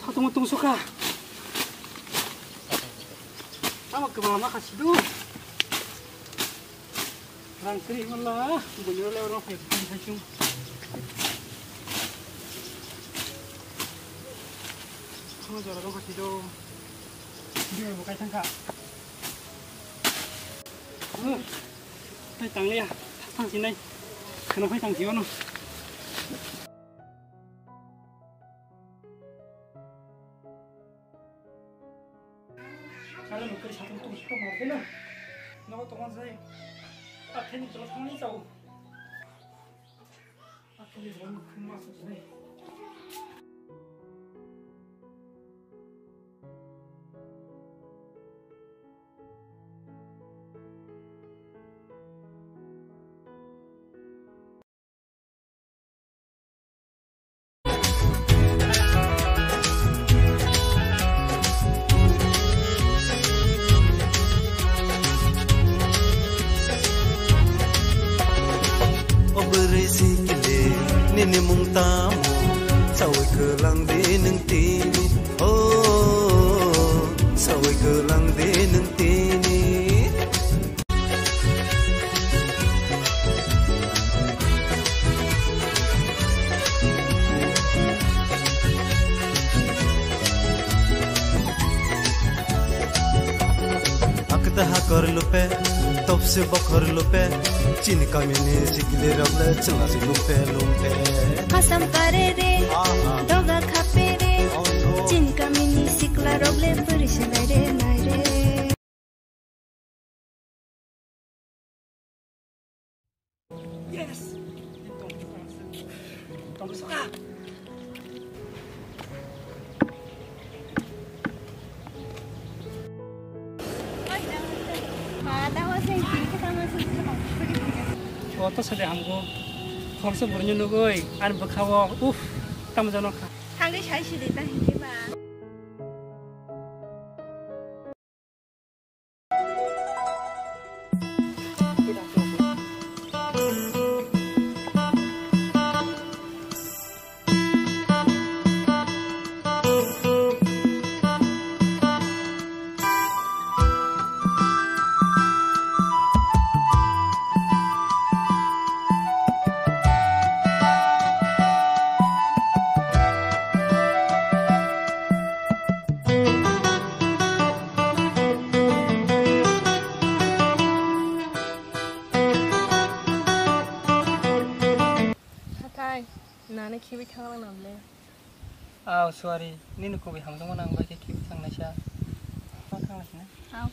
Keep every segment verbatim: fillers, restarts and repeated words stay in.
Satung tungsukha. Tamo kwbangma khasidu. Rang kwrwi manla, buino le oro phai phai chung. Tamo jora dong khasidu. Bini bo kai thangkha. Phai tangliya, thang sinai. Kheno phai tang sio no. Kare mukri satung tu sito marke na. Nogo tongon sai. Atheni jolo thangni chao. Atheni jolo thangma sai. O bwrwi sikli nini mung tamo? Sawi kwlang di nwng tini, oh, sawi kwlang di nwng tini. Hakta hakor lupe, topse bokhor lupe, chini kamini sikli rok le chwla si lumpe lumpe. Kasam kare re, aha, doga khape re, oh no, chini kamini sikla rok le puri se nai re nai re. Yes! Tong suka. Oto sade hamgo. Khoroksa burni nugui, ani bwkhao, uff, tamo jano kha. Thangwi sai sidi ta hinkhe ba. Hathai, nana khibi thangla nable. Aw, sorry, nini kubui hamjakmano ang bai khe khibi thangnaisa. Ma thanglaisina? Aw.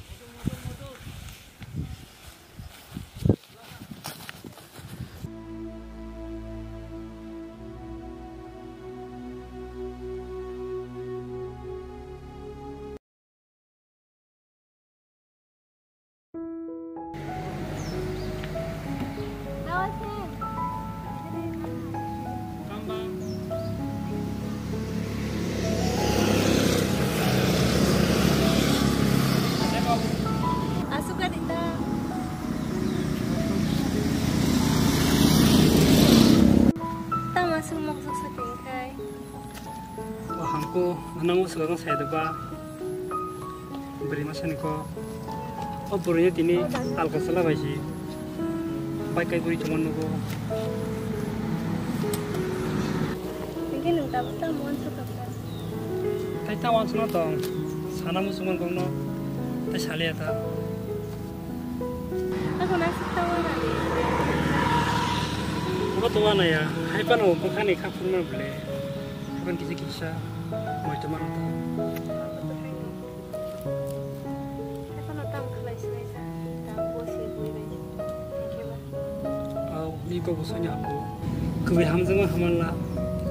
Asuk ka dinda. Tama sung mok sok sakin kai. O hangko nango swkang sai daba. Bwrwi masa ni kok. O bwrwi ni tini alka sala bai si. Bai kai bwrwi chuma nugo. Hingke nwng tabuk tamo uansuk tong kha? Tai tamo uansuk no tong. Sana muchungma kok no. Tai saliya ta. Ako naisik tamo na. Abo tongma naya. Hai phano bwkhani kha phunukma bwle. Hai phano kisa kisa. Moi tongma rok ta. Ekhono tamo khlai sinai sa. Tamo bo se bui bai. Hingke ba. Au, ni kok bo sonya ang bo. Kubui hamjakma hamanla.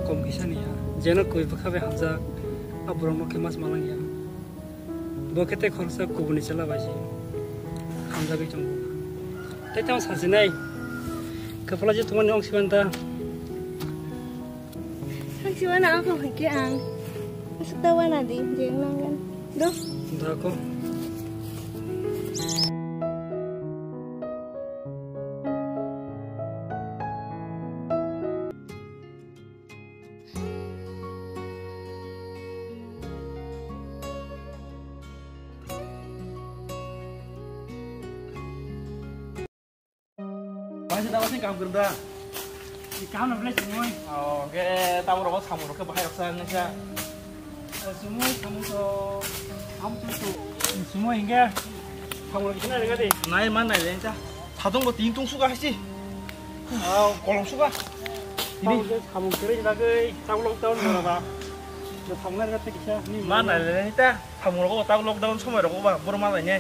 Kom kisa niya. Jeno kubui bwkha bai hamjak. A borok no khe mas malang ya. Bo khe tei khoroksa kubuni chwla bai se hamjagwi tongo. Tei tamo sasinai, kwpla je tongmani wng siban ta. Wng siban ang khe hwnkhe ang aswk ta wana di je wng nang do. Da ko. Kaisa dawa sing kam kwrwng da. Ni kam na belai sumui. Oh, ke tamo rogo samung rok ke bahai rok sa nang sa. Oh, sumui samung to ham tu tu. Sumui hingke samung rok kina rega de. Nai man nai leng sa. Thadong bo tin tung suka hasi. Oh, kolom suka. Ini samung kere lagi taulong taun berapa? Samung rega te kisa ni. Man nai leng ta. Samung rok ta lockdown somoi rok ba bor ma lai ne.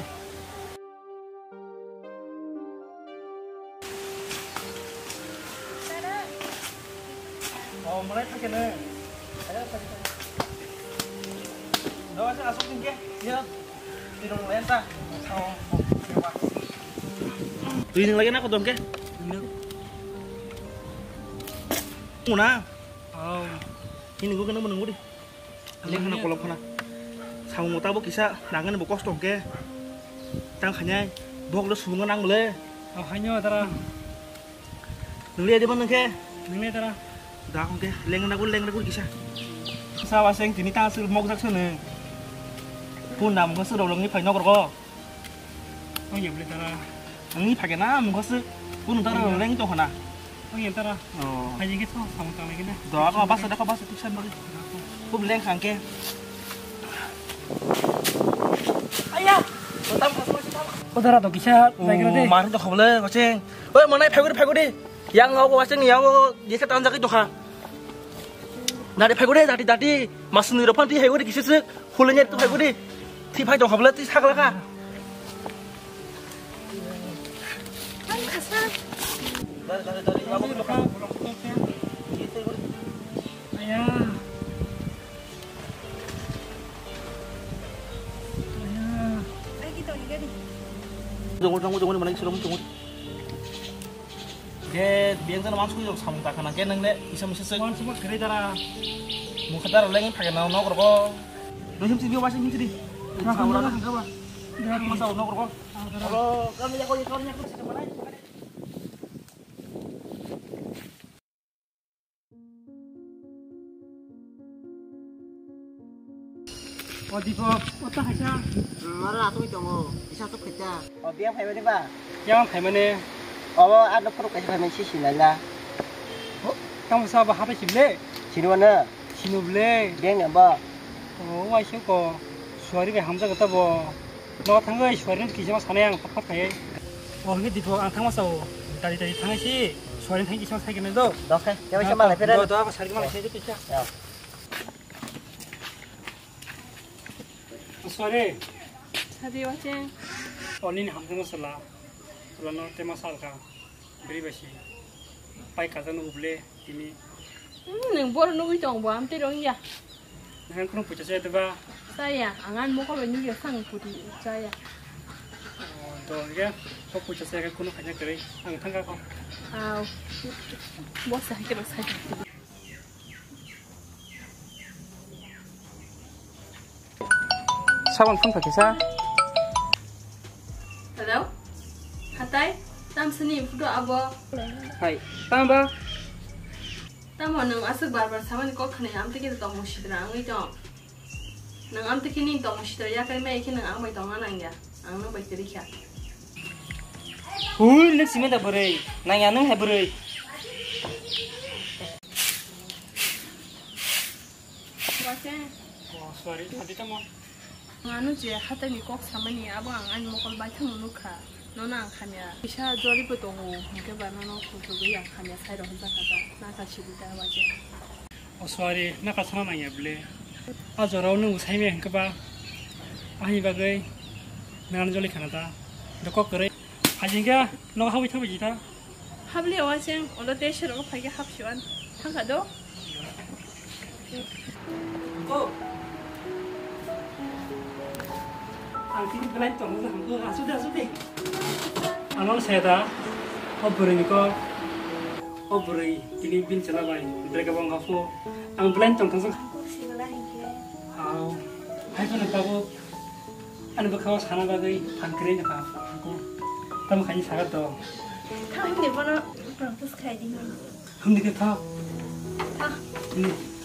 Oh, mulai pakai ne. Ayo, pakai, pakai. Doa sih asuk tinggi. Ya. Tidak mulai entah. Oh, ya, Pak. Ini lagi nak dong ke? Ini. Mana? Oh. Ini gua kena menunggu deh. Leng khana kolok khana. Samung mota bo kisa nangani bo kosto hwnkhe. Tang khainai bok lo subungo nang le. Oh, haino tara. Nang le de ban nang khe. Nang le tara. Da hwnkhe leng na gul leng na gul kisa. Sa wa seng tini ta sir mok jak sene. Pun nam ko sir rong ni phai nok ro. Oh, ya boleh tara. Ang ni phage na mung khosuk. Kunu tara reng to khana. Oh, ya tara. Oh. Hai jing ke to samung tang lagi na. Do ko basa da ko basa tiksan bagi. Kub leng khang ke. Aya. Totam khosuk si tam. Oh, tara to kisa. Baik na de. Mar to khobole koseng. Oi, manai phai guri phai guri. Yang ngau ko waseng yang ngau ko ye ka tan jagi to kha. Nari phai guri dati dati. Masni ro phan ti hai guri kisa sik. Hulanya tu hai guri. Ti phai to khobole ti sak laka. Jongol, jongol, jongol, mana isu jongol. Ke biang jana mansukui jok samung ta khana ke nang le isa misa sek. Mansuk ma kere dara. Mukha dara leng phage na nok rogo. Nang himsi biyo wasing himsi di. Samung na hangka ba. Masa nok rogo. Alo, kami ya ko ya ko ya ko sita mana? O Dipok, o ta kaisa. Maro atwi tongo, isa tuk khaita. O biya phaimani ba? Yang phaimani. Obo a doktor kaisa phaimani si sinala. O, tamo sa ba hapai sible? Sinwano. Sinu ble. Beng namba. O, waisuk ko. Suari bai hamjak ta bo. No thangwi suari kisa ma sanai ang phat phat khai. O, hini Dipok ang thangma sao. Tari tari thangai si. Suari thang kisa ma sai kene do. Dok khai. Kemai sa malai pera. Do, do, sari malai sai kisa. Ya. Sorry. Sorry, watching. Oni ni hamjang sala. Sala no tema salka. Beri basi. Pai kaza no uble tini. Hmm, nang bor no ui tong bo am te rong ya. Nang kono pucha saya te ba. Saya, angan mo ko lo nyuri sang puti saya. Oh, to ya. Ko pucha saya kono khanya kare. Ang thangka ko. Aw. Bo sa ke ba sa. Sabon phone phakisa. Hello? Hatai? Tam sini photo abo. Hai, tamba? Tamo nang asuk bar bar samani kok khani amte kini tong musidra angwi tong. Nang amte kini tong musidra yakai mai kini ang bai tong anang ya. Ang nang bai teri kha. Hui, nuk simi da bwrwi. Nang ya nung hai bwrwi. Wache. Oh, sorry, tadi tamo. Ang ano je hatai ni kok samani abo ang ani mokol bai thang nuk kha. Nono ang khamya. Kisa jori bo tongo, hingke ba nono khultugwi ang khamya sai rok hwnjak kha ta. Na ka sidi ta wache. Oh, sorry, na ka sana nang ya ble. A jorao nung sai me hingke ba. Ani bagwi nang joli khana ta. Dokok kwrwi. Hajingke no hawi thawi jita. Habli awa cheng, olo te sero ko phaike hap siwan. Thangka do. Ko. Ang tini belai tong, ko, asu de, asu de. Ano saya da. O bwrwi ni ko. O bwrwi tini bin chela bai. Bwrwi ka bang hapo. Ang belai tong thang. Ko si belai ke. Au. Hai ko na tabo. Ani bwkhao sana bagwi phan kwrwi nokha. Tamo khaini saga to. Thang himni bono practice khai di. Himni khe tha. Tha. Himni.